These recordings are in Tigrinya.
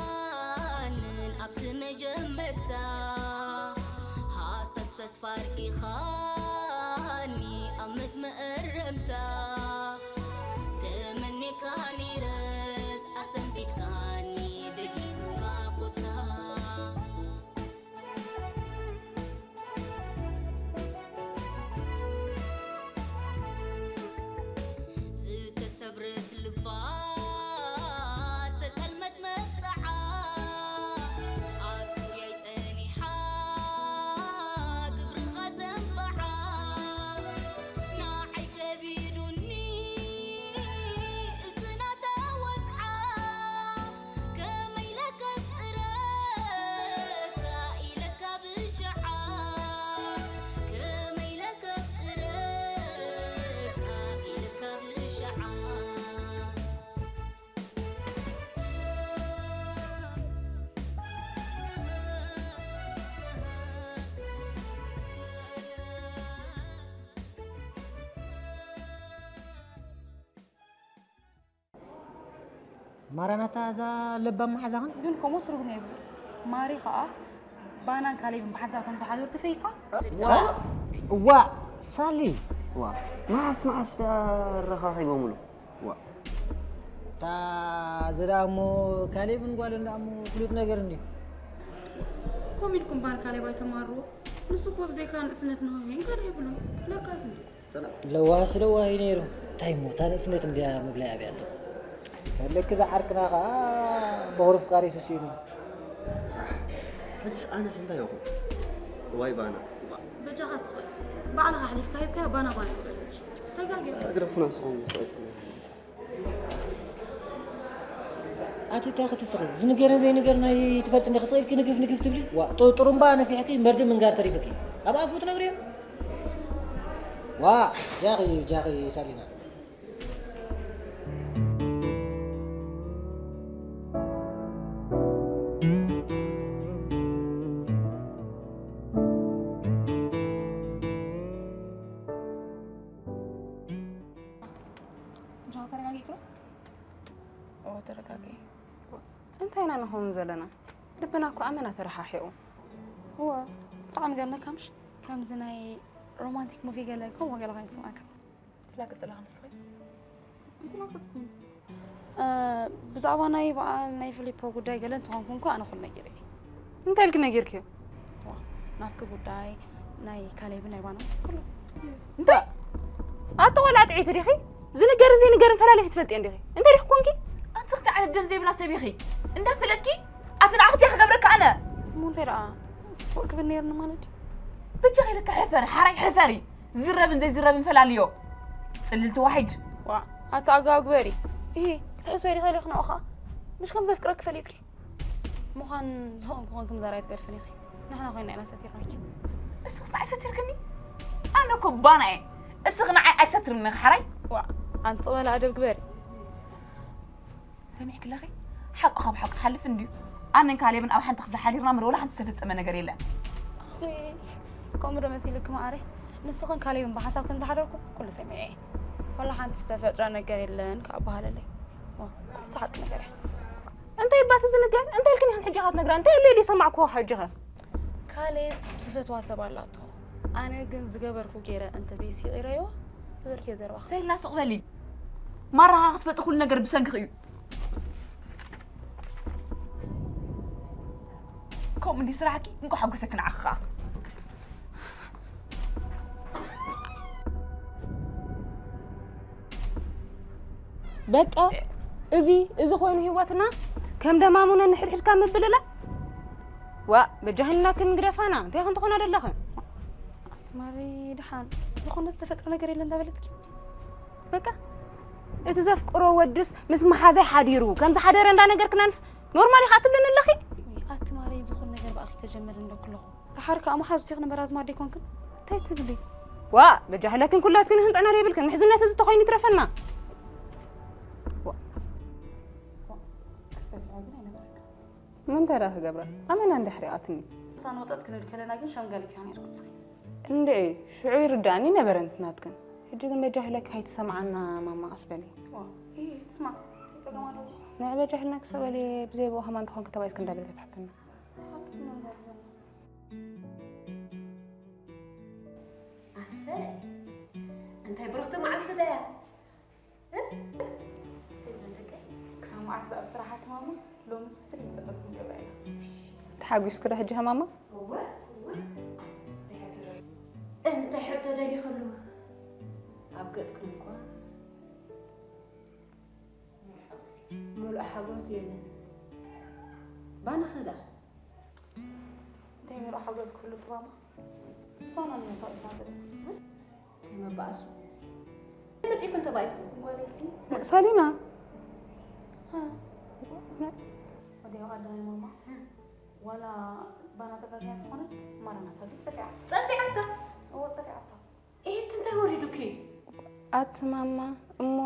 ካየስጋኣንን ኣብቲ መጀመርታ ሃሳስ ተስፋ ኣርኢኻኒ ኣብ መትመእረምታ ተመኔካ ነይረስ ኣሰንቢድካኒ ደጊስካ ኮታ ዝተሰብረት ልባ ዝተጠልመት መብጽዓ ኣብ ዙርያይ ጸኒሓ ግብርኻ ዘንብዓ ንዓይ ከቢዱኒ እቲ ናታ ወጽዓ ከመይ ኢለ ከፍቅረካ ኢለካ ብሽዓ ከመይ ኢለ ከፍቅረካ ኢለካ ብሽዓ ማራናታ እዛ ለባም መሓዛኽን ግን ከምኡ ትርጉም የብሉ። ማሪ ከዓ ባናን ካሌብን ብሓንሳብ ከም ዝሓደሩ ትፈልጣ? ዋ ሳሊ ዋ መዓስ መዓስ ኣረኻኺቦምሉ? ዋ እታ እዚ ደኣ እሞ ካሌብን ጓልን ደኣ እሞ ፍሉጥ ነገር እንድዩ። ከምኡ ኢልኩም ባን ካሌብ ኣይተማርዎ። ንሱ እኮ ብዘይካ ንእስነት ንህወ እንታይ ዶ የብሉን። ለካስ እንዲ ለዋህ ስለ ዋህ እዩ ነይሩ። እንታይ እሞ እታ ንእስነት እንድያ ምብላይ ኣብያ ኣሎ። ፈለክ እዛ ዓርክና ከዓ በኹሪ ፍቃሪ ተስኢኑ። ሕጅስ ኣነስ እንታይ ይኹን? ዋይ ባና። በጃኻ ስቕ በል። ባዕልኻ ሓሊፍካ ሂብካያ ባና ባና ትበለች። ተጋጊኻ። ኣግረፉና ንስኹም መስዋእቲ። ኣቲ እንታይ ክትስኺ ዝንገርን ዘይንገርን ኣይትፈልጥ እንዲኺ ስቕ ኢልኪ ንግፍ ንግፍ ትብሊ። ዋ ጥ- ጥሩምባ ነፊሕኪ መርድእ ምንጋር ተሪፍኪ። ኣብ ኣፉ ትነግርዮ። ዋ ጃኺ ጃኺ ሳሊና። ጃ ተረጋጊ ክሮ ኦ ተረጋጊ። እንታይ ኢና ንኸውን ዘለና? ልብና እኮ ኣመና ተረሓሒቑ። እዋ ብጣዕሚ ገርመካ ምሽ ከምዚ ናይ ሮማንቲክ ሙቪ ገለ ከምኡ ገለ ኮይኑ ይስምዓካ። ትላገጽ ኣለኻ ንስኺ? ኣይትላገጽኩን። እ፣ ብዛዕባ ናይ በዓል ናይ ፊሊፖ ጉዳይ ገለ እንተኾንኩ እንኳ ኣነ ኩሉ ነጊረ እየ። እንታይ ኢልኪ ነጊርክዮ? ዋ፣ ናትኪ ጉዳይ ናይ ካሌብን ናይ ባናን ኩሉ። እንታይ? ኣቲ ቆልዓ ጥዒቲ ዲኺ? ዝንገርን ዘይንገርን ፈላሊኺ ትፈልጥዮ እንዲኺ? እንታይ ዲኺ ኮንኪ? ኣንቲ ክልተ ዓይነት ደም ዘይብላ ሰብ ኢኺ። እንዳፈለጥኪ ኣቲ ንዓኽቲ ክገብረካ ኣነ። እሞ እንታይ ደኣ ስቕ ክብል ነይርኒ ማለት እዩ። ብጃኺ ኢልካ ሕፈሪ፣ ሓራይ ሕፈሪ። ዝረብን ዘይዝረብን ፈላልዮ። ጽልልቲ ዋሒድ። ዋ ኣቲ ኣጋ ግበሪ። እሂ ክትሕስወ ዲኺ ኢለኺ ንዑ ኸኣ ምሽ ከም ዘፍቅረኪ ፈሊጥኪ። ምዃን ዝኾንኩ ኾንኪ ምዛር ኣይትገድፍን ኢኺ። ንሕና ኮይና ኢና ሰቲርናኪ። እስኽስ ንዓይ ሰቲርክኒ? ኣነ እኮ ባና እየ። እስኺ ንዓይ ኣይሰትርኒ ኢኺ ሓራይ። ዋ ኣንቲ ጽቕ በሊ ኣደብ ግበሪ። ሰሚዕኪ ኣለኺ? ሓቂ ካብ ሓቂ ክሓልፍ እንድዩ። ኣነን ካሌብን ኣብ ሓንቲ ክፍሊ ሓዲርና እምበር ወላ ሓንቲ ዝተፈጸመ ነገር የለን። ውይ፣ ከምኡ ዶ መሲሉኪ መዓረይ? ንስኽን ካሌብን ብሓንሳብ ከም ዝሓደርኩም ኩሉ ሰሚዐ እየ። ወላ ሓንቲ ዝተፈጥረ ነገር የለን ክኣ በሃለለይ። ዋ፣ ኩሉ እቲ ሓቂ ነገር እያ። እንታይ እባ እቲ ዝንገር? እንታይ ኢልክኒ ኢኽን ሕጂ ኢኻ ትነግራ? እንታይ ኣሎ ኢሉ ይሰማዕክዎ ሕጂ ኸ? ካሌብ ዝፈትዋ ሰብ ኣላቶ። ኣነ ግን ዝገበርኩ ገይረ እንተዘይሲቒረዮ ዝበልክዮ ዘረባ። ሰይልና ሱቕ በሊ። ማራኻ ክትፈልጢ ኩሉ ነገር ብሰንክኺ እዩ። ከምኡ እንዲ ስራሕኪ እንኳ ሓጎሰኪ ንዓኺ ኸኣ። በቃ እዚ እዚ ኮይኑ ህይወትና ከም ደማሙነ ንሕድሕድካ ምብልላ ዋ በጃህልና ክንግደፋና እንታይ ክንትኾና ደለኽን ኣቲ ማሪ ድሓን ዝኾነ ዝተፈጥረ ነገር የለ እንዳበለትኪ በቃ እቲ ዘፍቅሮ ወድስ ምስ መሓዛይ ሓዲሩ ከም ዝሓደረ እንዳነገርክናንስ ኖርማል ኢኻ ትብልኒ ኣለኺ ኣቲ ማሪ ዝኾነ ነገር ብኣኺ ተጀመረ እንደኩለኹ ድሓር ከዓ መሓዙት ይኽን በራዝማ ኣደይኮንክን እንታይ ትብሊ ዋ በጃህለክን ኩላትክን ይኽን ጥዕና ዘይብልክን ምሕዝነት እዚ ተኾይኑ ይትረፈና ክትጸልያ ግን ኣይነበረካ ምንታይ ደኣ ክገብራ ኣመና እንድሕሪኣትኒ ንሳ ንወጠጥ ክንብል ከለና ግን ሸምጋሊት ኢኻ ነይርክ እስኺ እንድዒ ሽዑ ይርዳእኒ ነበረ ናትክን ሕጂ ግን በጃህለክ ኣይትሰምዓና ማማ ቀስ በሊ ዋ ይሄ ትስማዕ ንዕበ ጃህልና ክሰበል ብዘይ ብኡ ሃማ እንተኾንክ ተባይስክ እንዳበለ ተትሓተና። ኣሰይ፣ እንታይ ብርኽቲ መዓልቲ ደያ። እ? ኣሰይ፣ ዘን ደቀይ። ክሳብ መዓስ ኣብ ስራሓት ማማ? ሎምስ ፍልይ ዝበልኩም ገዛ ኢና። ተሓጒስኪ ዶ ሕጂ ሃማማ? እወ፣ እወ። እንታይ ሕቶ ደሊኺ ኣለዋ? ኣብ ገጽክን እኳ ምሉእ ሓጎስ የለን። ባና ኸዳ እንታይ ምሉእ ሓጎስ ክህሉ ትማማ? ምሳና ንምንታይ ኢና ዘለና? እንታይ መባእሱ? መጺእኩን ተባኢስኩን? ወለሲ? ሳሊና። ሃ? ወዲያ ቀዳማይ ማማ። ዋላ ባና ተጋግያ እንተኾነት ማራናታ ግን ጸፊዓ። ጸፊዓታ? እዎ፣ ጸፊዓታ። ኤት እንታይ ወሪዱኪ? ኣቲ ማማ፣ እሞ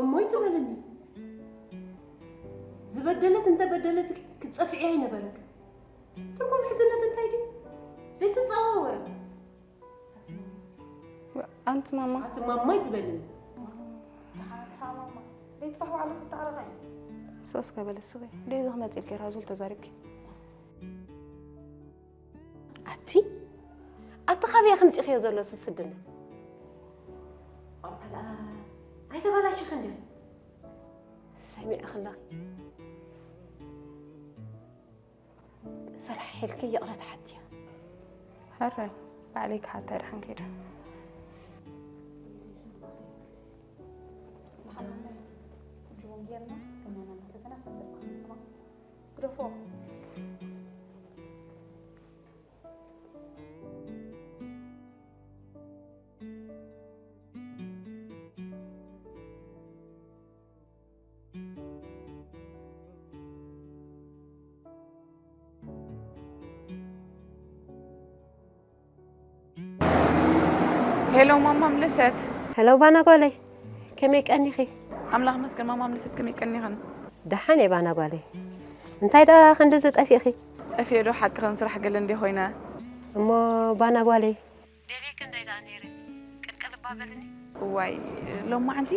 እሞ ይትበልኒ። ዝበደለት እንተበደለት ክትጸፍዕያ ኣይነበረክ። ትርጉም ምሕዝነት እንታይ ድዩ? ዘይተጸዋወረ። ኣንቲ ማማ። ኣቲ ማማ ይትበልኒ። ደሓን ኣቲ ማማ። ዘይጥራሕ ባዕሉ ክተዓረቐ እዩ። ሰስ ከበለ ስኺ። ደይ ዝኽመጽ ኢልኪ ራዙል ተዛሪብኪ። ኣቲ ኣቲ ካበይ ከምፂእኽዮ ዘሎ ስስድነ? ኣታ ደኣ ኣይተበላሽኽን ድያ? ሰሚዐ ከለኺ ሰላሕ ኢልኪ ይቕረ ትሓትያ። ሕራይ ባዕለይ ክሓታ ድሓን ከይደ። ግደፎ። ሄሎ ማማ ምልሰት። ሄሎ ባና ጓለይ፣ ከመይ ቀኒኺ? ኣምላኽ መስገን ማማ ምልሰት፣ ከመይ ቀኒኽን? ደሓን እየ ባና ጓለይ። እንታይ ደኣ ክንድዚ ጠፊእኺ? ጠፊኤ ዶ ሓቅኽን፣ ስራሕ ገለ እንደ ኮይነ። እሞ ባና ጓለይ፣ ደልየኪ እንታይ ደኣ ነይረ? ቅልቅል እባ በልኒ። እዋይ፣ ሎማዓንቲ?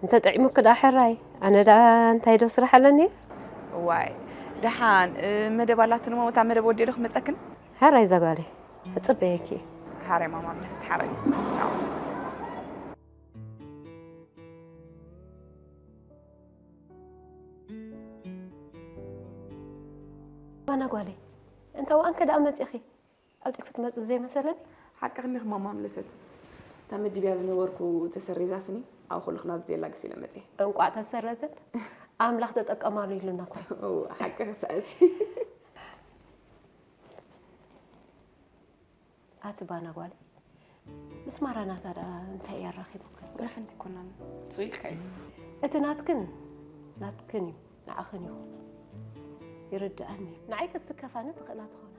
እንተ ጥዒሙኪ ደኣ ሕራይ፣ ኣነ ደኣ እንታይ ዶ ስራሕ ኣለኒ? እዋይ፣ ደሓን፣ እ፣ መደብ ኣላትኒ እሞ፣ እታ መደብ ወዲኤ ዶ ክመጸክን? ሕራይ እዛ ጓለይ፣ እጽበየኪ። ሓራይ ማማ፣ ብልሰት ሓራይ። ቻው። ባና ጓለይ፣ እንተ ዋንከ ደኣ መጺእኺ? ቀልጢፉ ትመጽእ ዘይመሰለኒ። ሓቅኺ እንዲኺ ማማ ምልሰት። እታ መዲብያ ዝነበርኩ ተሰሪዛስኒ፣ ኣብ ኩሉ ክናብ ዘየላግስ ኢለ መጽየ። እንቋዕ ተሰረዘት፣ ኣምላኽ ተጠቀማሉ ኢሉና እኮ። እወ፣ ሓቅኺ ሰኣልቲ። ኣቲ ባና ጓለይ፣ ምስ ማራናታ ደኣ እንታይ እያ ኣራኺቡክን? ወላ ሓንቲ ኣይኮናን፣ ስቕ ኢልካ እዩ። እቲ ናትክን ናትክን እዩ፣ ንዓኽን እዩ። ይርድኣኒ እዩ። ንዓይ ክትስከፋኒ ትኽእላ ትኾና።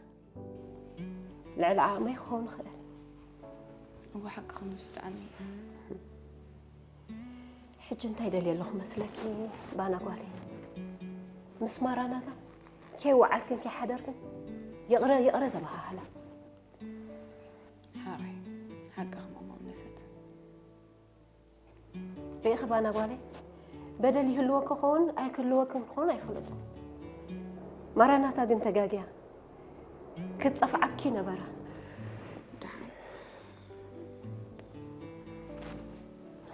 ልዕሊ ዓቕመይ ክኸውን ይኽእል። እወ፣ ሓቅኺ፣ ንሱ ደኣ ሕጂ እንታይ ደልየ ኣለኹ መስለኪ ባና ጓለይ? ምስ ማራናታ ከይወዓልክን ከይሓደርክን ይቕረ፣ ይቕረ ተበሃሃላ። ሓራይ፣ ሓቅኺ ማማ ምልሰት። ርኢኺ ባና ጓለይ፣ በደል ይህልወኪ ክኸውን ኣይክህልወክን ክኸውን ኣይፈልጥኩ። ማራናታ ግን ተጋግያ። ክትጸፍዓኪ ነበራ። ደሓን።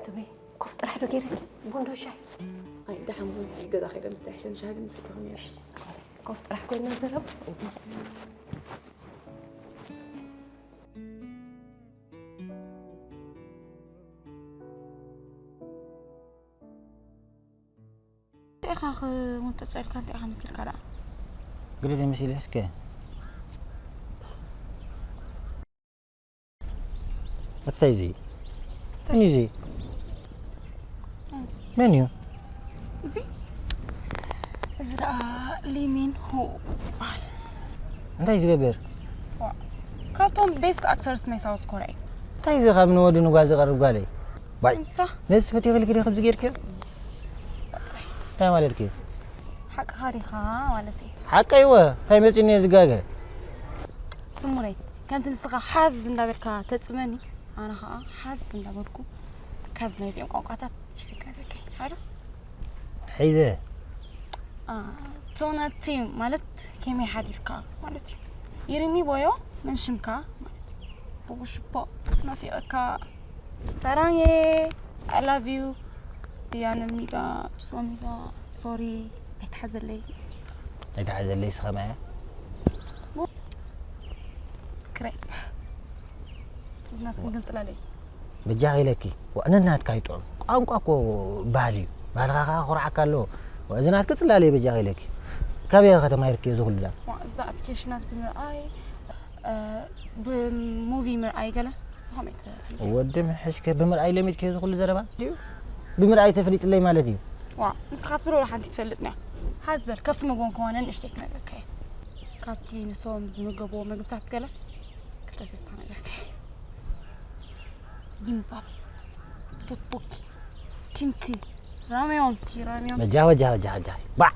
ትበይ፣ ኮፍ ጥራሕ ዶ ገይረኪ? ቡን ዶ ሻሂ? ኣይ፣ ደሓን ቡን ሲ ገዛ ከይደ ምስታይ ይሕሸኒ፣ ሻሂ ግን ምስቲ ተኽሚ እየ። እሺ፣ ኮፍ ጥራሕ ኮይና ዘረባ። እንታይ ኢኻ ክሙን ተጫልካ፣ እንታይ ኢኻ መሲልካ ደኣ? ግደል መሲልህ እስከ። እንታይ እዚ? እንታይ? መን እዩ እዚ? መን እዩ? እዚ? እዚ ደኣ ሊሚን ሁ ይበሃል። እንታይ ዝገብር? ዋ፣ ካብቶም ቤስት ኣክተርስ ናይ ሳውዝ ኮርያ እዩ። እንታይ እዚ ካብ ንወዲ ንጓል ዝቐርብ ጓለይ? ባይ። ስንታ? ነዚ ፈትዮ ክልክ ዲኺ ከምዚ ጌርክዮ? እንታይ ማለት እዩ? ሓቅኻ ዲኻ ማለት እዩ? ሓቀይ እወ፣ እንታይ መጺኒ እየ ዝጋገ? ስሙረይ፣ ከምቲ ንስኻ ሓዝ እንዳበልካ ተጽመኒ፣ ኣነ ኸኣ ሓዝ እንዳበልኩ ካብዚ ናይዚኦም ቋንቋታት ንእሽተይ ክነግረካ እየ። ሓደ? ሒዘ ቶና ቲም ማለት ከመይ ሓዲርካ ማለት እዩ። ይርሚ ቦዮ መን ሽምካ ማለት እዩ። ብጉሽፖ ናፊቐካ ሰራንጌ I love you ብያነ ሚዳ ብሶ ሚዳ ሶሪ ኣይትሓዘለይ ኣይትሓዘለይ ስኸማያ ክረ ናትኩም ግን ፅላለይ በጃኺ ኢለኪ ዋእነናትካ ይጥዑም ቋንቋ እኮ ባህሊ እዩ። ባህልኻ ከዓ ኮርዓካ ኣለዎ። እዚ ናትኪ ፅላለይ በጃኺ ኢለኪ። ካበይ ከተማ ይርክ እዚ ኩሉ ዳ እዚ ኣፕሊኬሽናት ብምርኣይ ብሙቪ ምርኣይ ገለ ብኸመይ ትፈልጥ ወዲ ምሕሽከ ብምርኣይ ለሚድኪ እዚ ኩሉ ዘረባ ድዩ? ብምርኣይ ተፍሊጥለይ ማለት እዩ። ዋ ንስኻ ትብሎ ወላ ሓንቲ ትፈልጥና ሓዝበል ካብቲ መጎን ከዋነ ንእሽተይ ክነግረካ እየ። ካብቲ ንሶም ዝምገብዎ ምግብታት ገለ ክልተ ሰስታ ነገርካ እየ። ጊምባብ፣ ቶትቦኪ፣ ኪምቺ፣ ራሚዮን፣ ራሚዮን። በጃ በጃ በጃ በጃ ባዕ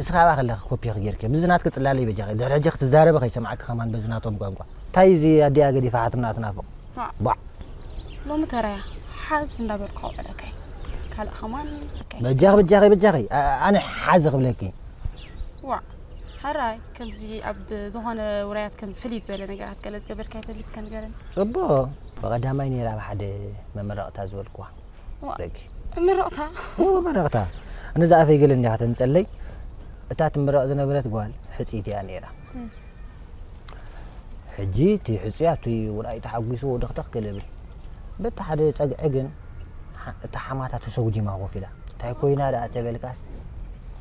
እስኻ ኣባ ከለኺ ኮፒ ክጌርኪ ምስ ናትኪ ጽላለይ በጃኺ ድሕሪ ሕጂ ክትዛረቢ ከይሰማዕኪ ከማን በዚ ናቶም ቋንቋ እንታይ እዚ ኣዲኣ ገዲፋ ሓትርና ትናፍቕ ባዕ ሎሚ ተራያ ሓዝ እንዳበልኩ ከውዕለካ ካልእ ከማን በጃኺ በጃኺ በጃኺ ኣነ ሓዚ ክብለኪ ዋ ሓራይ ከምዚ ኣብ ዝኾነ ውራያት ከምዚ ፍልይ ዝበለ ነገራት ገለ ዝገበርካዮ ተሊስካ ንገረኒ ጽቡቕ ብቐዳማይ ነይራ ኣብ ሓደ መመረቕታ ዝበልክዋ ምርቕታ መረቕታ ነዚ ኣፈይ ገለ እንዲኻ ተምፀለይ እታ ትምረቕ ዝነበረት ጓል ሕፅይቲ እያ ነይራ ሕጂ እቲ ሕፁያ ኣብቲ ውራይ ተሓጒሱ ደኽደኽ ገለ ብል በቲ ሓደ ፀግዒ ግን እታ ሓማታ ተሰጉዲማ ኮፍ ኢላ እንታይ ኮይና ደኣ ተበልካስ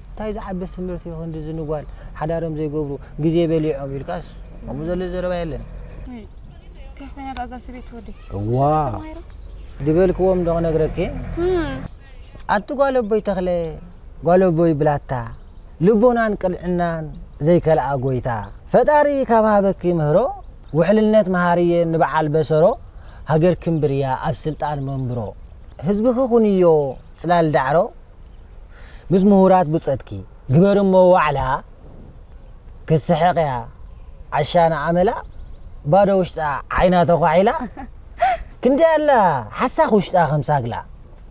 እንታይ ዝዓብስ ትምህርቲ እዩ ክንዲ ዝንጓል ሓዳሮም ዘይገብሩ ግዜ በሊዖም ኢልካስ ከምኡ ዘሎ ዘረባ የለን እንታይ ኮይና ደኣ እዛ ሰበይቲ ወደይ እዋ ዝበልክዎም ዶ ክነግረኪ ኣንቲ ጓል ኣቦይ ተኽለ ጓል ኣቦይ ብላታ ልቦናን ቅንዕናን ዘይከልኣ ጎይታ ፈጣሪ ካብ ሃበኪ ምህሮ ውሕልነት መሃርየ ንበዓል በሰሮ ሃገር ክንብርያ ኣብ ስልጣን መንብሮ ህዝብኺ ኩንዮ ጽላል ዳዕሮ ምስ ምሁራት ብጸትኪ ግበር እሞ ዋዕላ ክትስሕቕ እያ ዓሻ ንኣመላ ባዶ ውሽጣ ዓይና ተዃዒላ ክንደይ ኣላ ሓሳኽ ውሽጣ ከም ሳግላ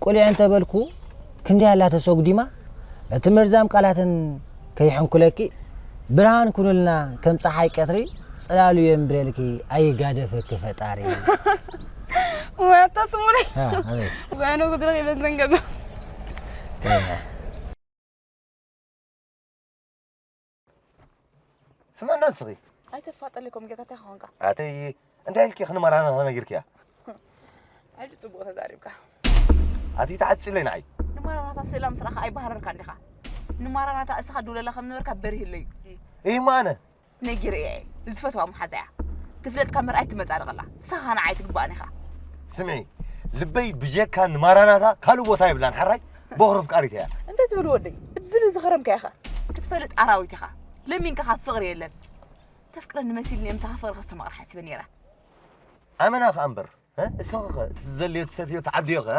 ቆልዐ እንተበልኩ ክንደይ ኣላ ተሰጉዲማ ነቲ መርዛም ቃላትን ከይሕንኩለኪ ብርሃን ኩኑልና ከም ፀሓይ ቀትሪ ፅላሉ የንብረልኪ ኣይጋደፈኪ ፈጣሪ ወያታ ስሙኒ ኣቤት ወያነ ጉድረ ይበዝን ገዛ ስምዕና ንስኺ ኣይተፋጠለኩም ጌርካ እንታይ ኾንካ ኣቲ እንታይ ኢልኪ ክንመራና ነጊርክያ ሕጂ ጽቡቕ ተዛሪብካ ኣቲ ተዓጭለይ ንዓይ ንማራናታ ስእላ ምስ ረኣኻ ኣይባህረርካን ዲኻ ንማራናታ እስኻ ድውለላ ከም ነበርካ በሪህለይ ኢማነ ነጊረ እየ ዝፈትዋ መሓዛ እያ ትፍለጥካ ምርኣይ ትመጻደቐላ ንስኻ ንዓይ ትግባእን ኢኻ ስምዒ ልበይ ብጀካ ንማራናታ ካልእ ቦታ የብላን ሓራይ ቦኽሪ ፍቃሪት እያ እንታይ ትብል ወደይ እቲ ዝብል ዝኸረምካ ኢኻ ክትፈልጥ ኣራዊት ኢኻ ለሚንካ ካብ ፍቕሪ የለን ተፍቅረኒ መሲልኒ ምሳኻ ፍቕሪ ከስተማቕር ሓሲበ ነይረ ኣመና ኸኣ እምበር እስኺ ኸ እቲ ትዘልዮ ትሰትዮ ትዓብድዮ ኸ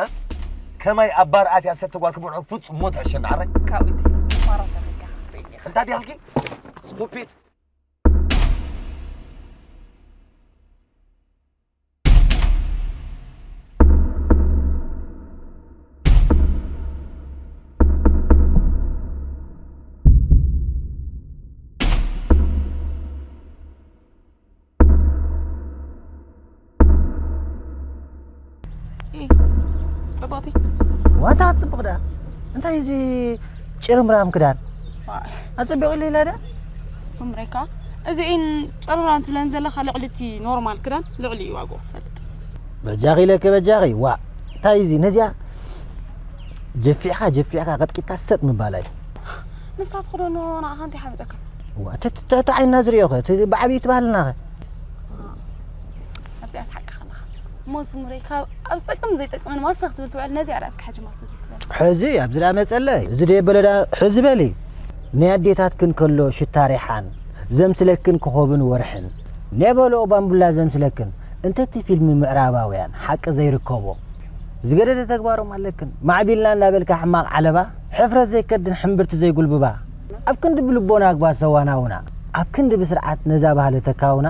ከማይ ኣብ ባር ኣትያ ሰተ ጓል ክምርዖ ፍጹም ሞት ሕሸኒ ዓራይ ካብኡ እንተይለካ ማራ ተመልካ ክትርእየኒ ኢኻ እንታይ ዲያልኪ ስቱፒድ ጽቡቕቲ ዋታ ጽቡቕ ዳ እንታይ እዚ ጭርምራም ክዳን ኣጸቢቑ ኢለ ኢላ ዳ ስምሬካ እዚእን ጨረራን ትብለን ዘለኻ ልዕሊ እቲ ኖርማል ክዳን ልዕሊ እዩ ዋግኡ ክትፈልጥ በጃኺ ኢለኪ በጃኺ ዋ እንታይ እዚ ነዚኣ ጀፊዕካ ጀፊዕካ ቀጥቂጥካ ሰጥ ምባል ኣዩ ንሳ ትኽደኖ ንዓኻ እንታይ ሓመጠካ ዋ እቲ ዓይንና ዝሪኦ ኸ እቲ ብዓብዪ ትባህልና ኸ ኣብዚኣ ስሓቂ ከለኻ እሞ ስሙረይ ካብ ኣብ ዝጠቅም ዘይጠቅምን ማሰ ክትብል ትውዕል ነዚኣ ዳኣ እስኪ ሕጂ ማሰ ዘይትበል ሕዚ ኣብዚ ዳ መፀለይ እዚ ደየበለ ዳ ሕዚ በሊ ናይ ኣዴታትክን ከሎ ሽታ ሪሓን ዘምስለክን ኮኾብን ወርሕን ኔበሎ ባምቡላ ዘምስለክን እንተ እቲ ፊልም ምዕራባውያን ሓቂ ዘይርከቦ ዝገደደ ተግባሮም ኣለክን ማዕቢልና እናበልካ ሕማቕ ዓለባ ሕፍረት ዘይከድን ሕምብርቲ ዘይጉልብባ ኣብ ክንዲ ብልቦና ኣግባዝ ሰዋናውና ኣብ ክንዲ ብስርዓት ነዛ ባህሊ ተካውና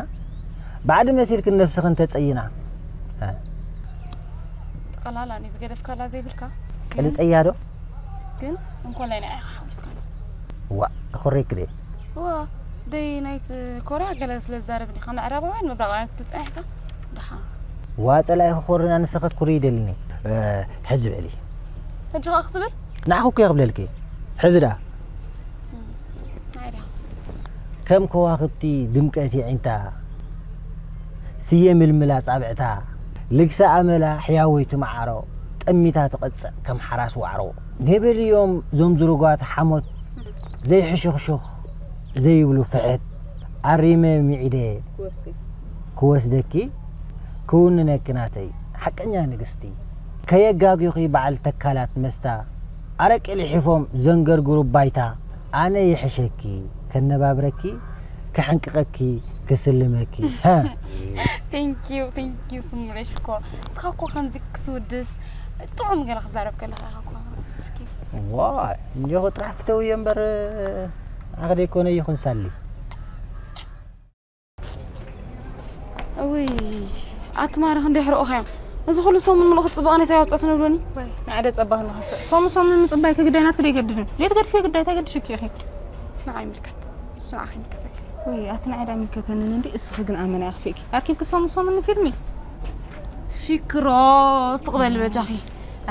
ባዕዲ መሲልክን ነብስኽን ተጸይና ጠቕላላ እኔ ዝገደፍካላ ዘይብልካ ቅልጠያ ዶ ግን እንኮላይ ንዓኻ ሓዊስካኒ። ዋእ፣ ኮሪክ ድየ? እወ፣ ደይ ናይቲ ኮርያ ገለ ስለ ዝዛረብ ዲኻ ምዕራባውያን ምብራቓውያን ክትብል ጸኒሕካ? ደሓን። ዋእ፣ ጸላኢ ክኾርና ንስኺ ክትኩሪ ይደልኒ። እ፣ ሕዚ ብዕሊ። ሕጂ ኸኣ ክትብል? ንዓኹ እኮ እየ ክብለልኪ። ሕዚ ደኣ። ናይ ደኣ። ከም ከዋኽብቲ ድምቀት የዒንታ፣ ስየ ምልምላ ጻብዕታ፣ ልግሳ ኣመላ ሕያወይቲ መዓሮ፣ ጠሚታ ትቐጽዕ ከም ሓራስ ዋዕሮ። ገበል እዮም ዞም ዝርጓት ሓሞት፣ ዘይሕሹኽሹኽ ዘይብሉ ፍሕት። ኣሪመ ሚዒደ ክወስደኪ ክውንነኪ ናተይ ሓቀኛ ንግስቲ። ከየጋግዩኺ በዓል ተካላት መስታ፣ ኣረቂ ልሒፎም ዘንገርግሩ ባይታ። ኣነ ይሕሸኪ ከነባብረኪ ክሕንቅቐኪ ክስልመኪ። ሃ። Thank you, thank you ስምሬ ሽኮር። እስኻ እኮ ከምዚ ክትውድስ ጥዑም ገለ ክዛረብ ከለኻ ኢኻ እኮ። እስኪ። ዋይ፣ እንዲኹ ጥራሕ ፍተውዮ እምበር ኣኸ ደይኮነ ይኹን ሳሊ። እውይ፣ ኣቲ ማረ ክንደይ ሕርቑኻ እዮም። እዚ ኩሉ ሰሙን ምሉእ ክትጽበቕ ኣነስ ኣይወጸእትን ንብሎኒ። ወይ፣ ንዓደ ጸባህ ንኸፍእ። ሰሙን ሰሙን ምጽባይ ከግዳይ ናትኪ ዶ ኣይገድድን? ዘይትገድፍዮ ግዳይ እንታይ ገድሽኪ ኢኺ? ንዓይ ይምልከት። እሱ ንዓኺ ይምልከተኪ። ወይ፣ ኣቲ ንዓይ ዳ ይምልከተንን እንዲ፣ እስኺ ግን ኣመና ኣኽፊእኪ። ኣርኪብኪ ሰሙን ሰሙን ንፊልሚ? ሽክሮ፣ ስትቕበሊ በጃኺ።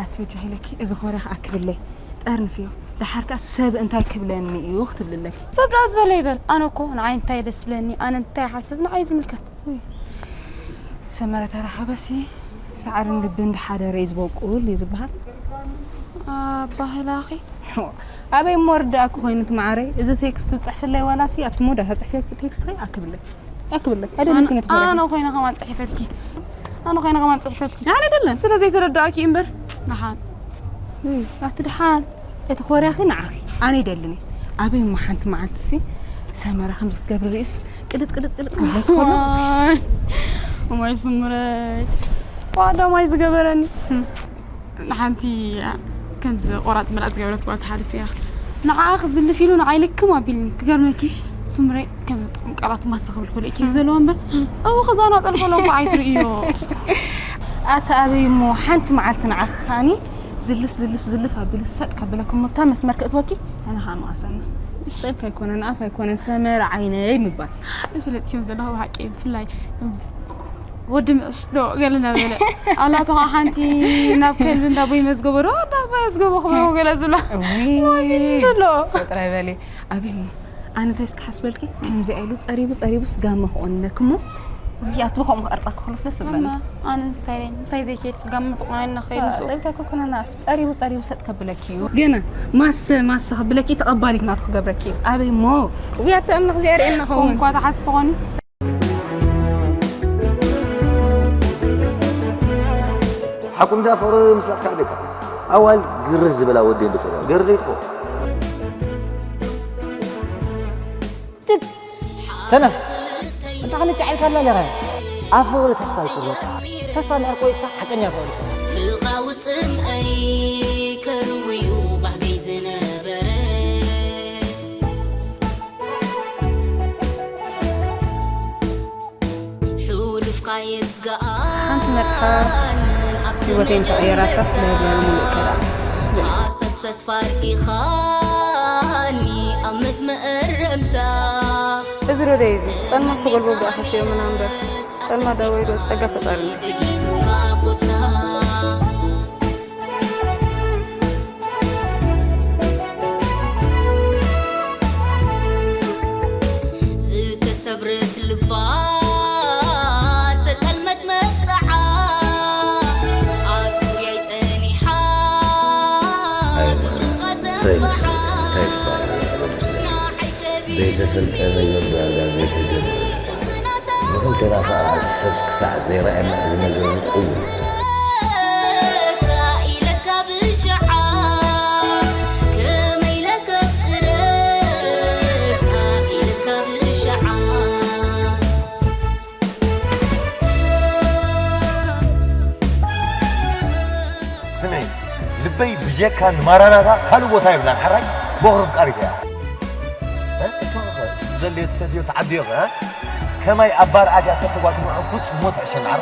ኣቲ በጃኺ ኢለኪ፣ እዚ ኮርያ ክኣክብለይ። ጠርንፍዮ። ደሓር ከኣ ሰብ እንታይ ክብለኒ እዩ ክትብሊ ኣለኪ። ሰብ ደኣ ዝበለ ይበል። ኣነ እኮ ንዓይ እንታይ ደስ ብለኒ፣ ኣነ እንታይ ሓስብ ንዓይ ዝምልከት። ሰመረ ተራኸበሲ ሳዕርን ልብን ድሓደረ እዩ ዝበቁል እዩ ዝበሃል። ኣባህላኺ። ኣበይ እሞ ርዳእኪ ኮይኑ እቲ መዓረይ፣ እዚ ቴክስት ትጽሕፍለይ ዋላሲ ኣብቲ ሞዳ ተጽሕፊ ቴክስት ከይ ኣክብለይ። ኣክብለይ። ኣይደለክን እቲ ኮርያ። ኣነ ኮይነ ከማን ጽሒፈልኪ። ኣነ ኮይነ ከማን ጽሒፈልኪ። ኣነ ኣይደለን። ስለ ዘይተረዳእኪ እምበር። ደሓን። እይ፣ ኣቲ ደሓን። እቲ ኮርያኺ ንዓኺ። ኣነ ይደልን እየ። ኣበይ እሞ ሓንቲ መዓልቲ ሲ ሰመራ ከምዚ ክትገብሪ ርእስ ቅልጥ ቅልጥ ቅልጥ ክብለኪ ከሎ። ዋይ። እማይ ስምረይ። ዋዳ ማይ ዝገበረኒ። ንሓንቲ ከምዚ ቆራጽ መላጥ ዝገበረት ጓል ተሓልፍ እያ። ንዓኣ ክዝልፍ ኢሉ ንዓይ ልክም ኣቢልኒ። ክገርመኪ ስምረይ ከምዚ ጥዑም ቃላት ማሳ ክብል ኮለ ኬፍ ዘለዎ እምበር። እው ክዛና ጠልፈሎ እኮ ኣይትርእዮ። ኣታ ኣበይ እሞ ሓንቲ መዓልቲ ንዓኺ ከኣኒ ዝልፍ ዝልፍ ዝልፍ ኣቢሉ ሰጥ ከብለኩም መብታ መስመር ክእትወኪ ኣነ ከዓ መቐሰና። ስልክ ኣይኮነን ኣፍ ኣይኮነን ሰመረ ዓይነይ ምባል። ይፍለጥ ከም ዘለኹ ብሓቂ ብፍላይ ከምዚ ወዲ ምዕሽ ዶ ገለ እናበለ ኣላቶ ከዓ ሓንቲ ናብ ከልቢ እንዳቦ ይመዝገቦ ዶ እንዳቦ የዝገቦ ክብሎ ገለ ዝብላ እውይ፣ ኣሎ። ሰጥረ በሊ ኣበይ እሞ ኣነ እንታይ እስኪ ሓስበልኪ ከምዚ ኢሉ ጸሪቡ ጸሪቡ ስጋመ ክቆንነክ እሞ ውይ ኣትብኸም ክቐርጻ ክኽሎ ስለ ስበኒ እማ ኣነ እንታይ ምሳይ ዘይከይድ ስጋመ ተቆናኒና ከይድ ንሱ ጸሪብካ ክኮነና ጸሪቡ ጸሪቡ ሰጥ ከብለኪ እዩ ገና ማሰ ማሰ ከብለኪ ተቐባሊት ናቱ ክገብረኪ እዩ ኣበይ እሞ ውይ ኣተ ኣምላኽ እዚኣ ርእየና ኸውን እኳ ተሓስ ትኾኒ ሓቁ እንዳ ፍቕሪ ምስላጥ ካብ ደካ ኣዋል ግርህ ዝበላ ወዲ እንድፈላ ገርህ ይትኾ ሰነ እንታ ክንጨዓይካ ኣላ ሌኻ ኣብ ፍቕሪ ተስፋ ይቁረጥ ተስፋ እንድሕር ቆይጥካ ሓቀኛ ፍቕሪ ፍቕራዊ ጽምኣይ ከርውዩ ባህገይ ዝነበረ ሓንቲ መጽሓፍ ህይወተይ እንተቐየራታስ ናይ ብላኒ ሙሉእ ከኣ ትብል። እዚ ዶ ደይ እዚ ጸልማ ዝተጎልበቡ ደኣ ከፊኦምና እምበር ጸልማ ዳወይ ዶ ጸጋ ፈጣሪ እንዶ። ዝተሰብረት ልባ ዝተጠልመት መብፅዓ ኣብ ዙርያይ ፀኒሓ ኣይ ማራ እንታይ መስለካ እንታይ ይባል ኣሎ መስለካ ዘይተፈልጠ ነገር ዳርጋ ዘይተገበረ ዝበሃል ንኽልቴና ከዓ ሰብ ክሳዕ ዘይረኣየና እዚ ነገር እዚ ቅቡል ስምዒ ልበይ ብጀካ ንማራናታ ካልእ ቦታ የብላን ሓራይ ቦኽሪ ፍቃሪት እያ ንስኻ ዘድልዮ ትሰትዮ ተዓድዮ ከ ከማይ ኣብ ባር ኣትያ ሰተጓ ትምዖ ፍጹም ሞት ዕሸል ዓረ